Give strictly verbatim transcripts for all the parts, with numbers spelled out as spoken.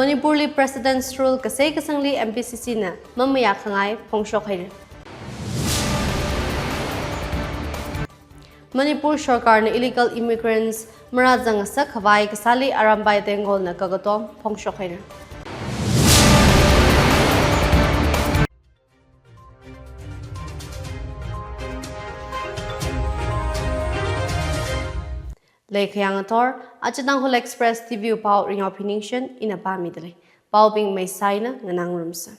Manipurli President's Rule kasei kasangli M P C C na mamayā khangai phongshok haira. Manipur Sarkarna illegal immigrants marāzang ngasak khavai kasāli Arambai Tenggolna kakatom phongshok haira. Lei khayang athor, aja Tangkhul Express T V wui pao Ringyao Phiningshen ina pāmida lei. Paobing meisaina nganāngarumsa.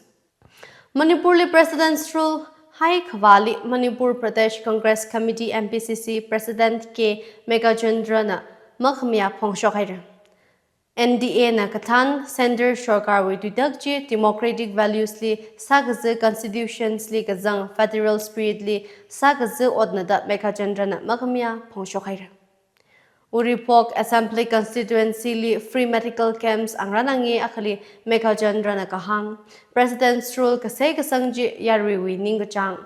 Manipurli President's Rule hai khavāli Manipur Pradesh Congress Committee, M P C C, President K Meghajendrana makhamayā phongshok haira. N D A na kathān Centre Sarkarwui tuitak chi democratic values li sākaza, constitutions li kazang federal spirit li sākaza otna da Meghajendrana makhamayā phongshok haira. Uripok Assembly Constituency li free medical camps angrānange akhali Meghajendrana kahāng, President's Rule kasei kasang chi yaruiwui ningkachāng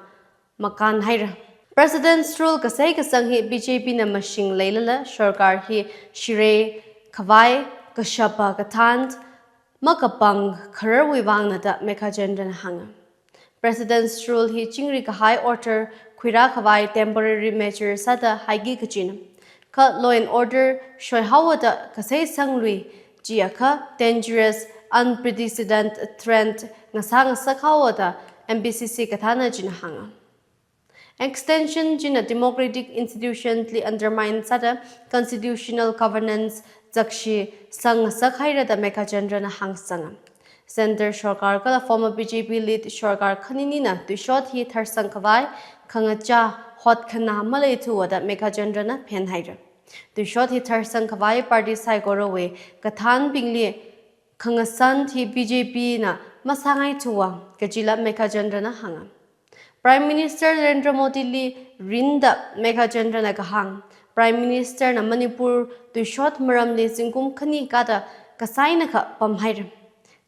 makān haira. President's Rule kasei kasang hi B J P na mashing leilala Sarkar hi shirei khavai kashapa kathān makapang khararwui vangna da Meghajendrana hānga. President's Rule hi chingri kahai order khuirā khavai temporary measure sāda haiki kachina. Kha law and order shoihaowa da kasei sanglui chiakha dangerous, unprecedented threat ngasā ngasak haowa da M P C C kathāna china hānga. Extension china democratic institutions li undermine sāda constitutional governance zakshi sang ngasak haira da Meghajendrana hāngsanga. Centre Sarkar kala former B J P led Sarkar khaninina tuishot hi tharsang khavai khangachā hotkhanā maleithuwa da Meghajendrana phen haira. Tuishot hi tharsang khavai party saikorawui kathānbingli khangasan hi B J P na masāngaithuwa kajila Meghajendrana hānga. Prime Minister Narendra Modi li rinda Meghajendrana kahāng, Prime Minister na Manipur tuishot maramli zingkum khani kada kasānakha pamhaira.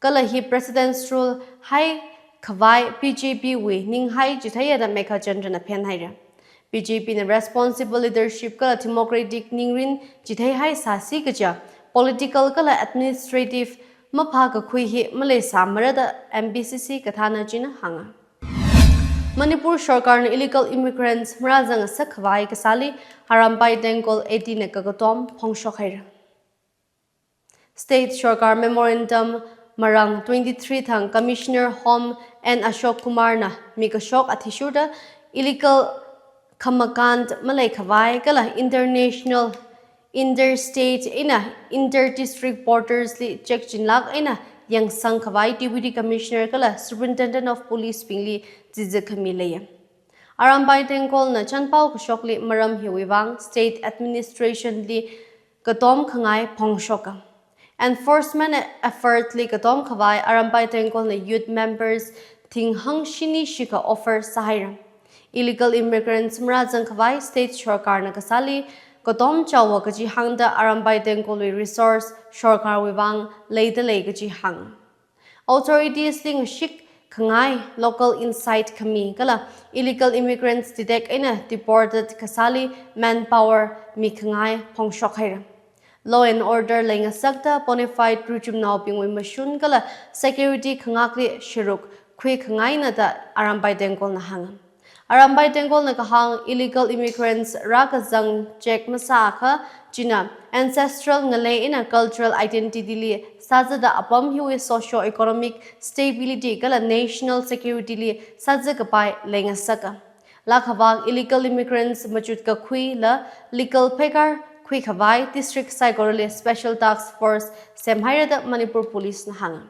Kala hi President's Rule hai khavai B J P wui ninghai chitheiya da Meghajendrana phen haira. B J P na responsible leadership kala democratic ningrin chitheihai sāsi kaja political kala administrative maphākakhui hi maleisāmara da M P C C kathāna china hānga. Manipur Sarkarna illegal immigrants marāzang ngasak khavai kasāli Arambai Tenggol A D na kakatom phongshok haira. State Sarkar Memorandum marāng twenty-three thang Commissioner Home N Ashok Kumarna mikashok athishurda illegal khamakān malei khavai kala international, interstate eina inter-district borders li checkchinlāk eina yangsang khavai Deputy Commissioner kala Superintendent of Police bingli chizik khami leiya. Arambai Tenggolna chanpao kashokli maram hiwui vang state administration li katom khangai phongshoka. Enforcement effort li katom khavai Arambai Tenggolna youth members thing hangshini shikha offer sāhaira. Illegal immigrants marāzang khavai state sarkarna kasāli katom chaowa kaji hāngda Arambai Tenggolwui resource sarkarwui vang leida lei kaji hāng. Authorities li ngashik khangai local insight khami kala illegal immigrants detect eina deported kasāli manpower mi khangai phongshok haira. Law and order leingasakta bona fide ruchumnaobingwui mashun kala security khangakli sharuk khui khangaina da Arambai Tenggolna hānga. Arambai Tenggolna kahāng illegal immigrants rākazang check masāakha china ancestral ngalei eina cultural identity li sāzada apam hiwui socio-economic stability kala national security li sāzakapai leingasaka. Lākhavak illegal immigrants machut kakhuila legal pheikar khui khavai district saikorali special task force semhaira da Manipur Police na hānga.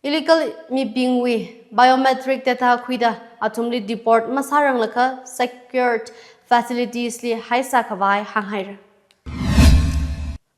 Illegal mibingwui biometric data khuida athumli deport masāranglakha secured facilities li haisā khavai hānghaira.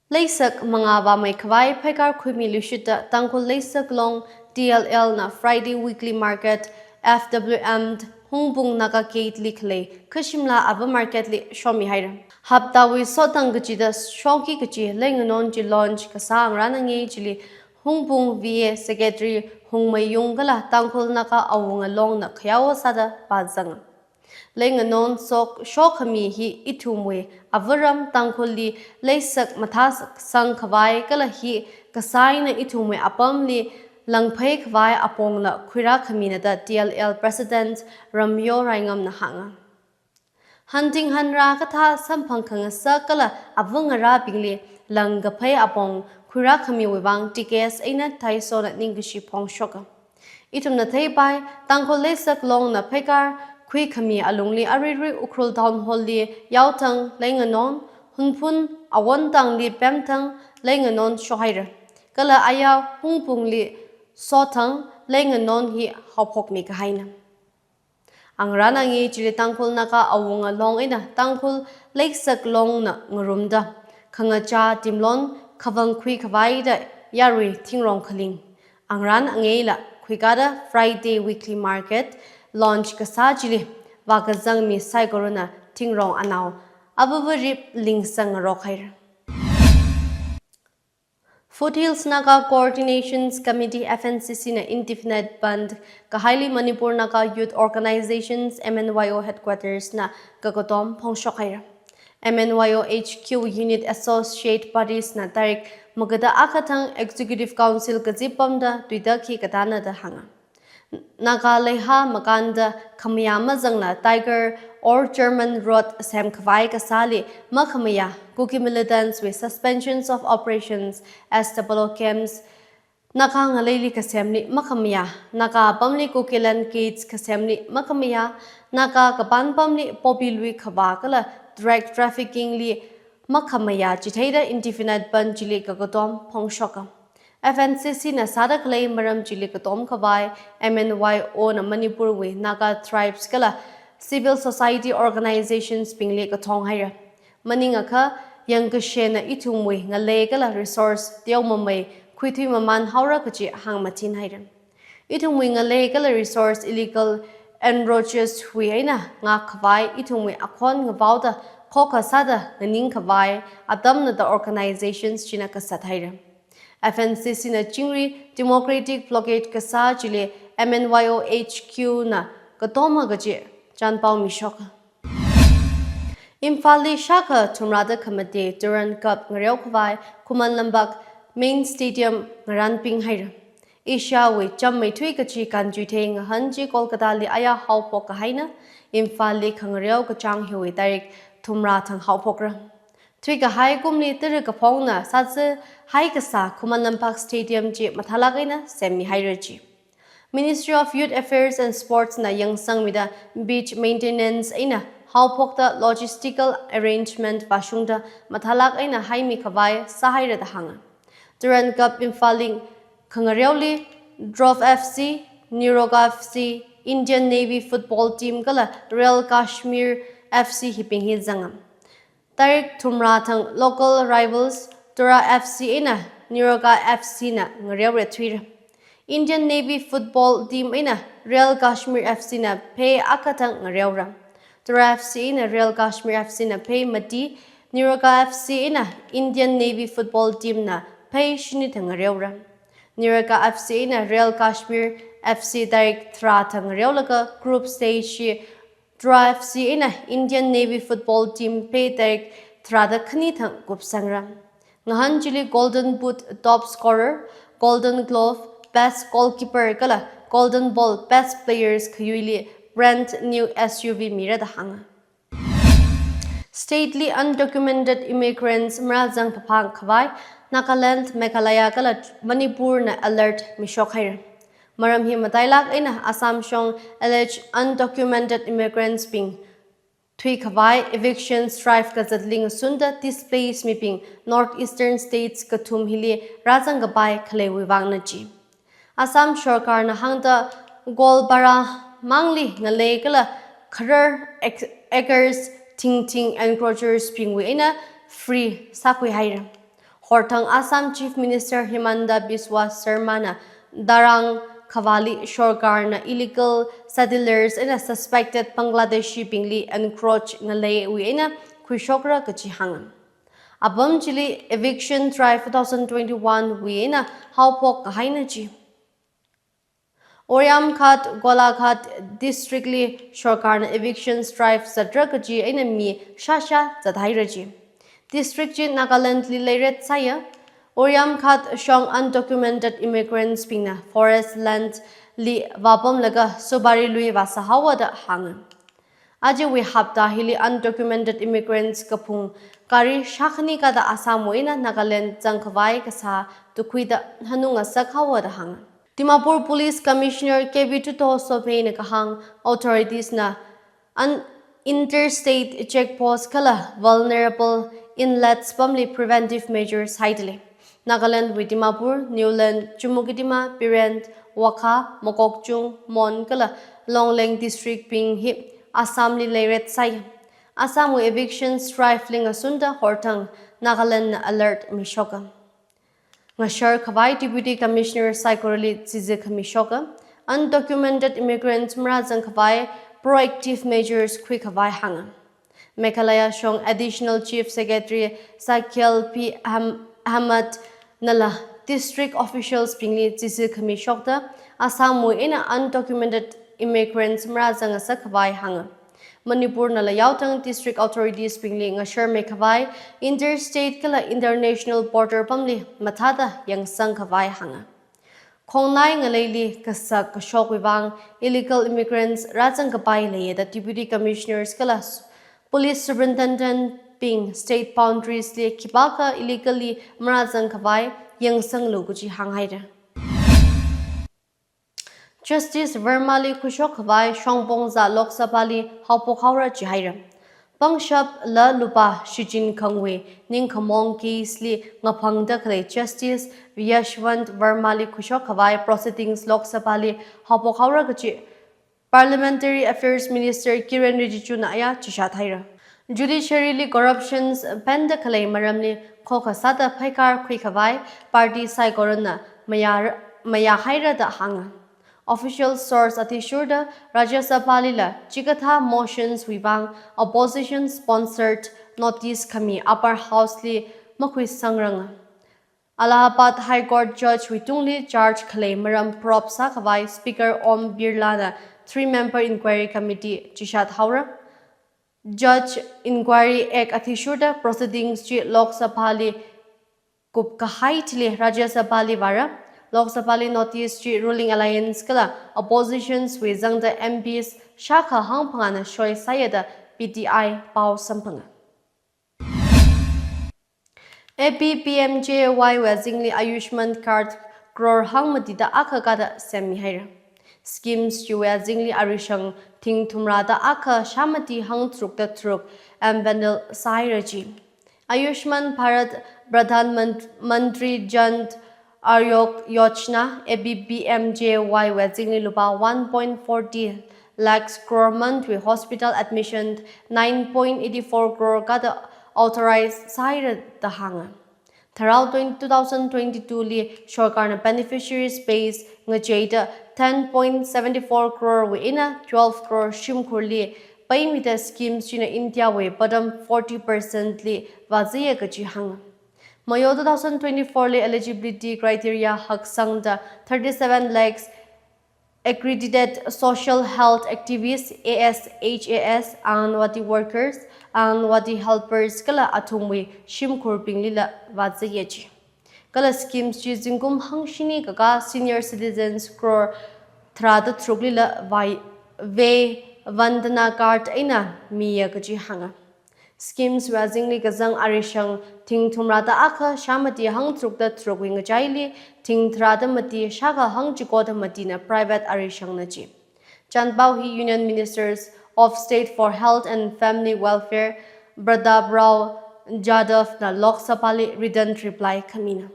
Leisak mangā vāmei khavai pheikar khuimi lushitda Tangkhul Leisak Long T L L na Friday Weekly Market F W M Hungpung Naga Gate li khalei Khashimla Ava Market li shomihaira. Haptawui sotang kachida shoki kachi leinganon chi launch kasā ngarānange chili Hungpung V A Secretary Hungmeiyung kala Tangkhul Naga Awunga Longna khayao sāda pāzanga. Leinganon sok shokhami hi ithumwui avaram Tangkhulli leisak mathāsang khavai kala hi kasā eina ithumwui apamli langphei khavai apongla khuirākhamina da T L L President Ramyo Raingamna hānga. Hanting hanrā kathā samphang khangasak kala avāngarābingli langkaphei apong khuirākhamiwui vang T K S eina Thaisona ningkashi phongshoka. Ithumna theipai, Tangkhul Leisak Longna pheikar khuikhami alungli aruirui Ukhrul Town Hall li Yaothang, Leinganon, Hunphun, Awontangli Pemthang, Leinganon shohaira. Kala aya Hungpungli Sothang, Leinganon hi haophokmi kahaina. Angarān angei chili Tangkhul Naga Awunga Long eina Tangkhul Leisak Longna ngarumda khangachā timlon khavang khui khavaida yarui thingrong khaling. Angarān angeila khuikada Friday weekly market launch kasā chili vākazangmi saikorana thingrong anao avavarip lingsang ngarok haira. Foothills Naga Coordinations Committee, F N C C na indefinite bandh kahaili Manipur Naga Youth Organizations, M N Y O headquarters na kakatom phongshok haira. M N Y O H Q unit associate parties na tarik magada akha thang Executive Council kazip pamda tuida khi katana da hānga. Naga leiha makānda khamayā mazangla Tiger or German Road semkhavai kasāli makhamayā, Kuki militants wui Suspensions of Operations, S W O camps, Naga ngaleili kasemli makhamayā, Naga apamli Kukiland Gates kasemli makhamayā, Naga kapan apamli poppy lui khavā kala drug trafficking li makhamayā chitheida indefinite bandh chili kakatom phongshoka. F N C C na sāda khalei maram chili katom khavai M N Y O na Manipur wui Naga tribes kala civil society organizations bingli kathong haira. Maningakha yangkashena ithumwui ngalei kala resource teomamei khuithui mamān haora kachi hāngmathin haira. Ithumwui ngalei kala resource illegal encroachers wui eina ngak khavai ithumwui akhon ngavaoda khokha sāda nganing khavai atamna da organizations china kasat haira. F N C C na chingri democratic blockade kasā chili M N Y O H Q na katoma kachi chanpao mishok. Imphalli shākha thumrada khamate Durand Cup ngareo khavai Khuman Lampak main stadium ngaranping haira. Asia wui cham meithui kachi kanjuithei ngahān chi Kolkata li aya haophok kahaina, Imphalli khangareo kachāng hiwui tarik thumrā thang haophokra. Thuikahai kumli tara kaphongna sāzā hai kasā Khuman Lampak Stadium chi mathālak eina semmi haira chi. Ministry of Youth Affairs and Sports na yangsangmida beach maintenance eina haophokta logistical arrangement vāshungda mathālak eina haimi khavai sāhaira da hānga. Durand Cup Imphalli khangareoli Drove F C, Niroga F C, Indian Navy football team kala Real Kashmir F C hibing hi zanga. Tarik thumrā thang local rivals Tura F C eina Niroga F C na ngareora thuira. Indian Navy football team eina Real Kashmir F C na phei akha thang ngareora. Tura F C eina Real Kashmir F C na phei mati, Niroga F C eina Indian Navy football team na phei shini thang ngareora. Niroga F C eina Real Kashmir F C tarik tharā thang ngareolaga group stage chi Tura F C eina Indian Navy football team phei tarik tharāda khani thang kupsangra. Ngahān chili Golden Boot top scorer, Golden Glove best goalkeeper kala Golden Ball best players khayuili brand new S U V mira da hānga. State li undocumented immigrants marāzang paphang khavai Nagaland, Meghalaya kala Manipur na alert mishok haira. Maram hi matailak eina Assam shong alleged undocumented immigrants bing thui khavai eviction drive kazatli ngasunda displaced mibing North Eastern states kathum hili rāzang kapai khaleiwui vangna chi. Assam sorkarna hāngda Goalpara mangli ngalei kala kharar ac-, acres thingthing encroachers bingwui eina free sākhui haira. Horthang Assam Chief Minister Himanta Biswa Sarma na darang khavāli sorkarna illegal settlers eina suspected Bangladeshi bingli encroach ngaleiwui eina khuishokra kachi hānga. Apam chili eviction drive two thousand twenty-one wui eina haophok kahaina chi. Oriamghat, Golaghat district li sorkarna eviction drive zatra kachi eina mi shāshā zathaira chi. District chi Nagaland li leiret sāya. Urayamghat shong undocumented immigrants bingna forest land li vāpamlaga supari lui vāsāhaowa da hānga. Ajawui hapta hili undocumented immigrants kaphung gari shākhani kada Assam wui eina Nagaland zangkhavai kasā tukhuida hanung ngasakhaowa da hānga. Dimapur Police Commissioner K B Tuto Sophei na kahāng, authorities na un-, interstate checkpost kala vulnerable inlets pamli preventive measures haidalei. Nagaland wui Dimapur, Niuland, Chumukedima, Biren, Wokha, Mokokchung, Mon kala Longleng district bing hi Assam li leiretsai. Assam wui eviction strife li ngasunda horthang Nagaland na alert mishoka. Ngasharkhavai Deputy Commissioner saikorali chizi khamishoka, undocumented immigrants marāzangkhavai proactive measures khuikhavai hānga. Meghalaya shong Additional Chief Secretary Sakel P Aham-, Ahmed nala district officials bingli chizi khamishokta Assam wui eina undocumented immigrants marāzang ngasakkhavai hānga. Manipur nala yaotang district authorities bingli ngasharmeikhavai interstate kala international border pamli mathāda yangsangkhavai hānga. Khongnai ngaleili kasak kashokwui vang illegal immigrants rāzangkapai leiya da Deputy Commissioners kala s-, Police Superintendent bing state boundaries li khipākha illegally marāzangkhavai yangsanglu kaji hānghaira. Justice Verma li khuishokkhavai shongpong zā Lok Sabha li haophokhaora jihaira. Pangshap la lupā Shijin Khangwui ningkhamong case li ngaphangda khalei Justice Yashwant Verma li khuishokkhavai proceedings Lok Sabha li haophokhaora kaji Parliamentary Affairs Minister Kiren Rijiju na aya chishat haira. Judiciary li corruptions penda khalei maramli khokha sāda phaikar khuikhavai party saikorana mayā, mayāhaira da hānga. Official source athishurda Rajya Sabha lila chikathā motions wui vang opposition sponsored notice khami Upper House li makhuisangranga. Allahabad High Court Judge wui tungli charge khalei maram probe sākhavai Speaker Om Birla na three member inquiry committee chishat haora. Judge Inquiry Act athishurda proceedings chi Lok Sabha li kupkahai thili Rajya Sabha li vāra. Lok Sabha li notice chi ruling alliance kala oppositions wui zangda M Ps shākha hangphangāna shoisāya da P T I pao samphanga. A P P M J A Y wui azingli Ayushman Card crore hangmatida akha kada semmihaira. Schemes chiwui azingli arishang thing thumrada akha shāmati hangtharukda tharuk empanel sāhaira ji. Ayushman Bharat Pradhan Mant-, Mantri Jan Arogya Yojana, A P P M J A Y wui azingli lupā one point forty lakhs crore month wui hospital admission nine point eighty four crore kada authorize sāhaira da hānga. Tharao twenty, two thousand twenty-two li sorkarna beneficiaries base ngacheida ten point seventy four crore wui eina twelve crore shimkhurli paimida schemes china India wui bottom forty percent li vāzāya kaji hānga. Mayo two thousand twenty-four li eligibility criteria haksangda thirty-seven lakhs accredited social health activists, A S H As, Anganwadi workers, Anganwadi helpers kala athumwui shimkhurbinglila vāzāya ji. Kala schemes chi zingkum hangshini kaka senior citizens crore tharada tharuklila vāi, Vay Vandana card eina miya kaji hānga. Schemes wui azingli kazang arishang thing thumrada akha shāmati hangtharuda tharukwui ngachaili thing tharada mati shākha hangchikoda matina private arishangna ji. Chanpao hi Union Ministers of State for Health and Family Welfare Pratap Rao Jadhav na Lok Sabha li written reply khamina.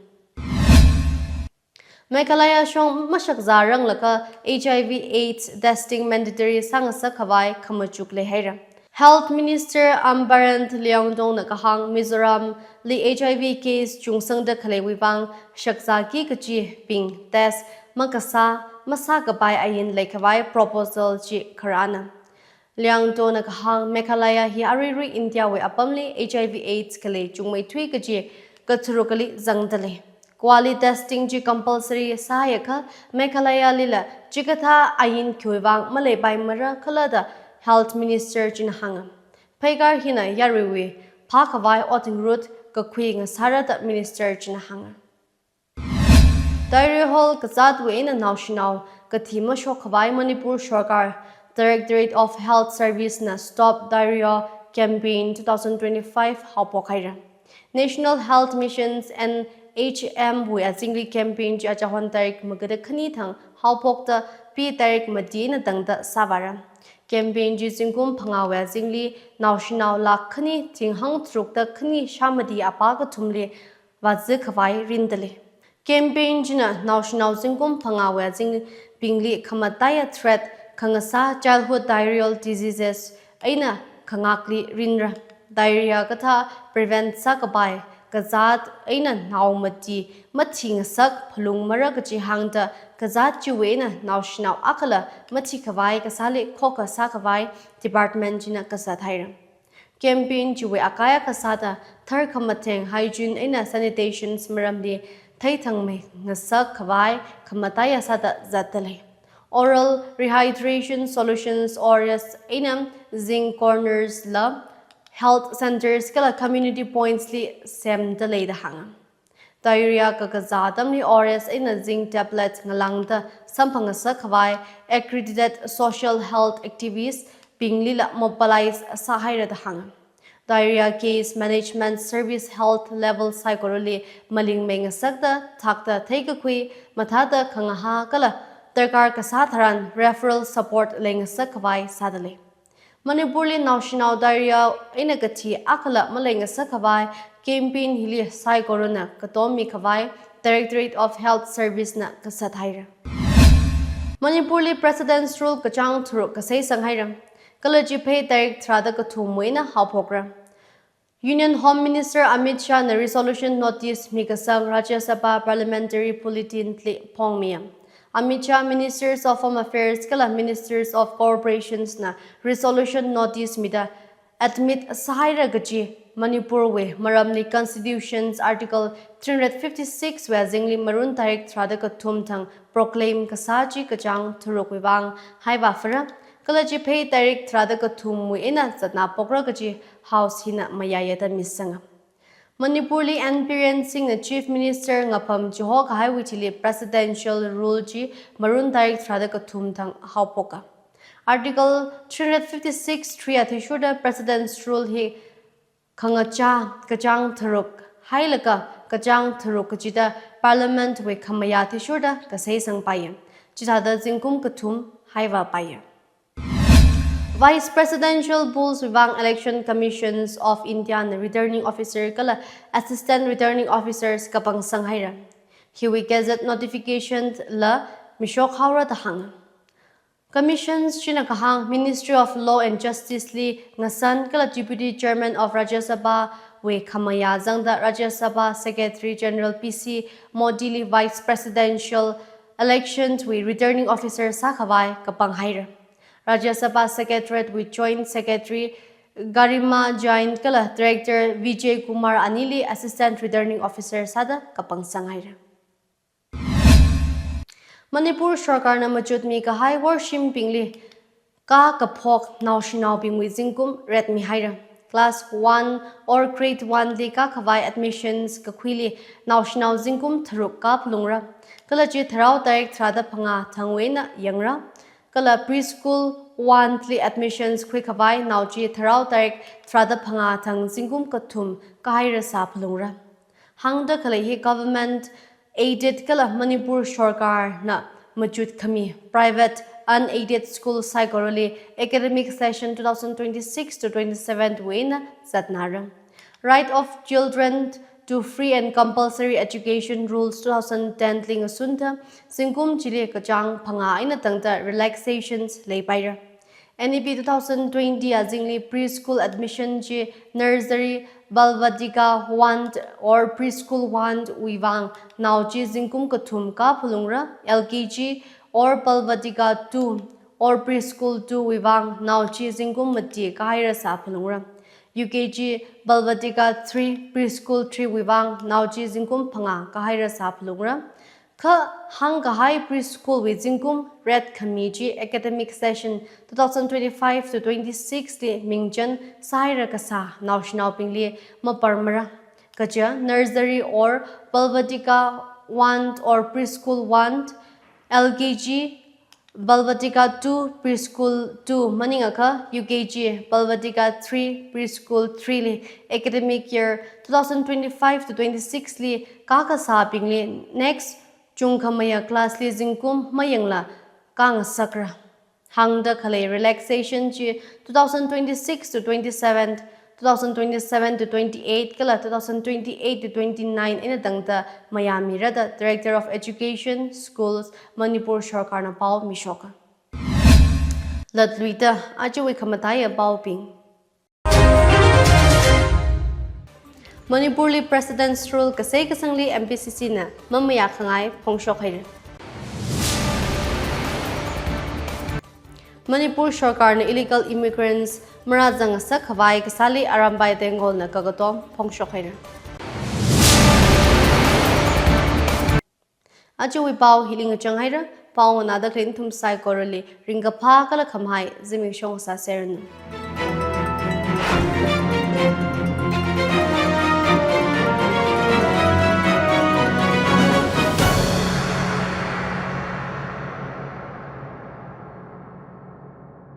Meghalaya shong mashakzāranglakha H I V AIDS testing mandatory sāngasakkhavai khamachuk leihaira. Health Minister Amparnath Lyngdoh na kahāng Mizoram li H I V case chungsangda khaleiwui vang shakzāki kachibing test makasā masākapai ain leikhavai proposal chi kharāna. Lyngdoh na kahāng Meghalaya hi aruirui India wui apamli H I V AIDS khalei chungmeithui kaji katharukali zangdalei. Quality testing chi compulsory sāhaiakha Meghalaya lila chikathā ain khiwui vang maleipaimara khala da Health Minister china hānga. Phaikar hina yaruiwui phākhavai ot ngarut kakhui ngasāra da Minister china hānga. Diarrhea hall kazātwui eina naoshinao kathi mashok khavai Manipur Sorkar Directorate of Health Service na Stop Diarrhea Campaign two thousand twenty-five haophok haira. National Health Missions, N H M wui azingli campaign chi achahon tarik magada khani thang haophokta pi tarik mati eina tangda sāvāra. Campaign chi zingkum phangāwui azingli naoshinao lakh khani thinghāng tharukda khani shāmati apā kathumli vāzi khavai rindalei. Campaign china naoshinao zingkum phangāwui azingbingli khamataiya threat khangasā childhood diarrheal diseases eina khangakli ringra. Diarrhea kathā prevent sākapai kazāt eina nao mati mathingasak phalungmara kaji hāngda kazāt chiwui eina naoshinao akhala mathi khavai kasāli khokha sākhavai department china kasā thaira. Campaign chiwui akai akha sāda tharkhamatheng hygiene eina sanitations maramli theithangmei ngasak khavai khamataiya sāda zatdalei. Oral rehydration solutions, O R S eina zinc corners la health centers kala community points li semdalei da hānga. Diarrhea kakazā atamli O R S eina zinc tablet ngalāngda samphangasak khavai accredited social health activists binglila mobilize sāhaira da hānga. Diarrhea case management service health level saikorali malingmei ngasakda thakta theikakhui mathāda khangahā kala darkar kasā tharan referral support leingasak khavai sādalei. Manipurli naoshinao diarrhea eina kathi akhala maleingasak khavai campaign hili saikorana katommi khavai Directorate of Health Service na kasā thaira. Manipurli President's Rule kachāng tharuk kasei sanghaira. Kala chi phei tarik tharāda kathumwui eina haophokra. Union Home Minister Amit Shah na resolution notice mikasang Rajya Sabha Parliamentary Bulletin li phongmiya. Amit Shah, Ministers of Home Affairs kala Ministers of Corporations na resolution notice mida admit sāhaira kaji Manipurwui maramli Constitution's Article three hundred fifty-six wui azingli Marun tarik tharāda kathum thang proclaim kasā chi kachāng tharukwui vang haivāphara. Kala chi phei tarik tharāda kathumwui eina zatnā phokra kaji House hina mayāyada misanga. Manipurli N Biren Singh na Chief Minister ngapham chihokahaiwui thili Presidential Rule chi Marun tarik tharāda kathum thang haophoka. Article three hundred fifty-six three athishurda President's Rule hi khangachā kachāng tharuk hailaga kachāng tharuk kachida Parliament wui khamayā athishurda kasei sangpaiya. Chithāda zingkum kathum haivāpaiya. Vice Presidential Polls wui vang Election Commissions of India na Returning Officer kala Assistant Returning Officers kapang sanghaira. Hiwui gazette notification la mishok haora da hānga. Commissions china kahāng Ministry of Law and Justice li ngasan kala Deputy Chairman of Rajya Sabha wui khamayā zangda Rajya Sabha Secretary General P C Modi li Vice Presidential Elections wui Returning Officer sākhavai kapang haira. Rajya Sabha Secretariat wui Joint Secretary Garima Jain kala Director Vijay Kumar anili Assistant Returning Officer sāda kapang sanghaira. Manipur Sorkarna machut mikahai worshimbingli kā kaphok naoshinaobingwui zingkum retmihaira. Class one or grade one li kākhavai admissions kakhuili naoshinao zingkum tharuk kāphalungra. Kala chi tharao tarik tharāda phangā thangwui eina yangra. Kala preschool one li admissions khuikhavai nao chi tharao tarik tharāda phangā thang zingkum kathum kāhairasā phalungra. Hāngda khalei hi government aided kala Manipur Sorkarna machut khami private unaided school saikorali academic session two thousand twenty-six to twenty-seven wui eina zatnāra. Right of Children to Free and Compulsory Education Rules two thousand ten li ngasunda zingkum chili kachāng phangā eina tangda relaxations leipaira. N E P two thousand twenty azingli preschool admission chi nursery, balvatika one or preschool one wui vang nao chi zingkum kathum kāphalungra, L K G or balvatika two or preschool two wui vang nao chi zingkum mati kāhairasā phalungra. U K G, balvatika three, preschool three wui vang nao chi zingkum phangā kāhairasā phalungra. Kha hāngkahai preschool wui zingkum ret khami chi academic session two thousand twenty-five to twenty-six li mingchān sāhaira kasā naoshinaobingli maparmara. Kaja nursery or balvatika one or preschool one, L K G, Balvatika two, preschool two, maningakha U K G, Balvatika three, preschool three li academic year two thousand twenty-five to twenty-six li kakasābingli next chungkhameiya class li zingkum mayangla kangasakra. Hāngda khalei relaxation chi two thousand twenty-six to twenty-seven, two thousand twenty-seven to twenty-eight kala two thousand twenty-eight to twenty-nine eina tangda mayāmira da Director of Education, Schools, Manipur sarkarna pao mishoka. Latluida ajawui khamataiya paobing. Manipurli President's Rule kasei kasangli M P C C na mamayākhangai phongshok haira. Manipur sarkarna illegal immigrants marāzang ngasakkhavai kasāli Arambai Tenggolna kakatom phongshok haira. Ajawui pao hili ngachang haira, pao nganāda khalei nathum saikorali ringkaphā kala khamahai zimiksho sāseranu.